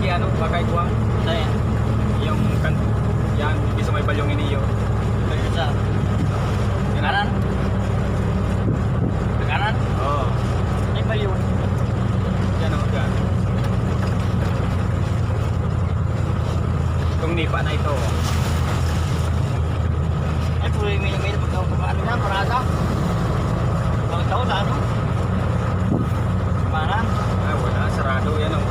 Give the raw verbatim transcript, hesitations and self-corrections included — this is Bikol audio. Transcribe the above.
Ano, Bagay Kuwang? Saan yan? Yung kan-, yan, dito sa may Balyong Iniyo. Balyong sa Kanan? Kanan? Oo. Ay, Balyong. Yan o, dyan. Itong nipa na ito. Ay, puro yung may, may pagkaw-, ano yan, parada. Pagkaw sa ano? Kanan? Ah, wala. Sarado yan o.